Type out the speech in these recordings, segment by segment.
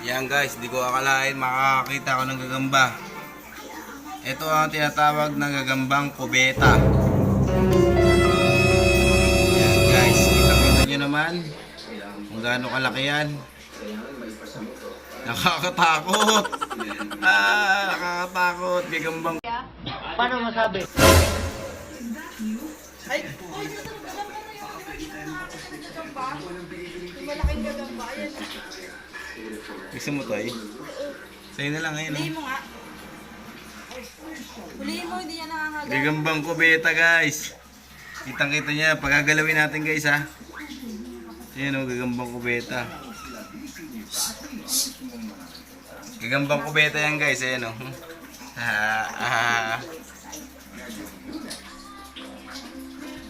Yan guys, di ko akalain makakakita ko ng gagamba. Ito ang tinatawag na gagambang kubeta. Yan guys, kita nyo naman kung gaano kalaki yan. Nakakatakot. Nakakatakot. Gagambang. Paano masabi? Ay, malaking gagamba. Ayan. Gusto mo to eh? Sa'yo na lang ngayon. Hulihin mo nga. Hulihin mo, hindi yan nakakagal. Gagambang kubeta guys. Kitang-kita niya. Pagagalawin natin guys ha. Ayan o, gagambang kubeta. Gagambang kubeta yan guys. Ayan o.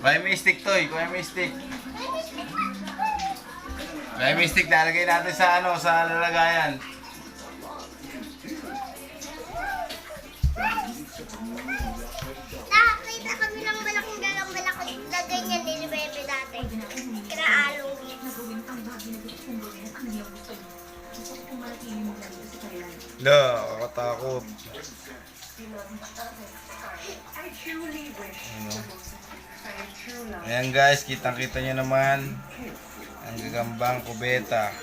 Kuya may stick to eh. Kuya may stick. Kuya may stick. Nalagay natin sa ano, sa lalagayan. Nakakita kami ng malaking galang-malaki na ganyan din ni Bebe dati. Kinaalong dito. Nakakatakot. Ayan guys, kitang-kita nyo naman ang gagambang kubeta.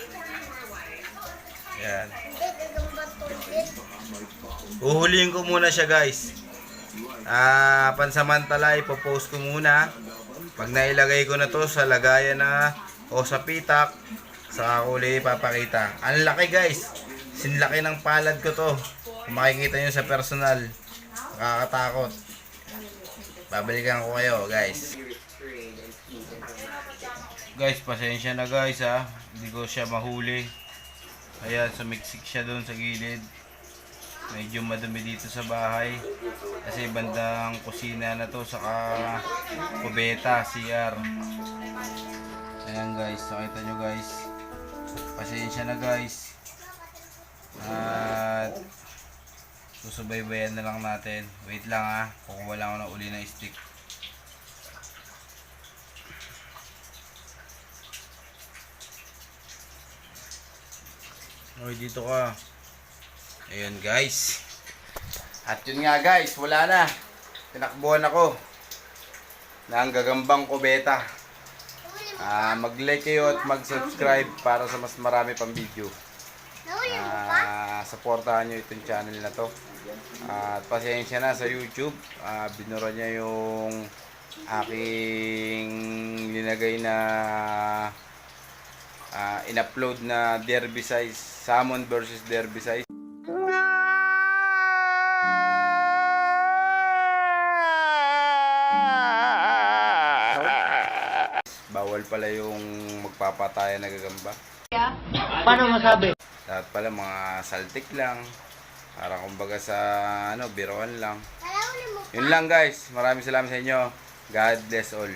Ayan. Uhulihin ko muna siya guys. Pansamantala ipopost ko muna. Pag nailagay ko na to sa lagayan na o sa pitak, saka ko ulit ipapakita. Ang laki guys. Sinlaki ng palad ko to. Kung makikita nyo sa personal, nakakatakot. Babalikan ko kayo guys. Guys, pasensya na guys ha. Hindi ko siya mahuli. Ayan, sumiksik siya doon sa gilid. Medyo madumi dito sa bahay. Kasi bandang kusina na to, saka kubeta, CR. Ayan guys, nakita nyo guys. Pasensya na guys. At susubaybayan na lang natin. Wait lang ha, kukuha lang ako ng uli na stick. Oy, dito ka. Ayun guys. At yun nga guys, wala na. Tinakbuhan ako ng gagambang kubeta. Mag-like kayo at mag-subscribe para sa mas marami pang video. Supportahan nyo itong channel na to. At pasensya na sa YouTube. Binura niya yung aking linagay na in-upload na derby size, salmon versus derby size. Bawal pala yung magpapatayan na gagamba. Paano masabi? Lahat pala mga saltik lang. Parang kumbaga sa ano, biruan lang. Yun lang guys. Maraming salamat sa inyo. God bless all.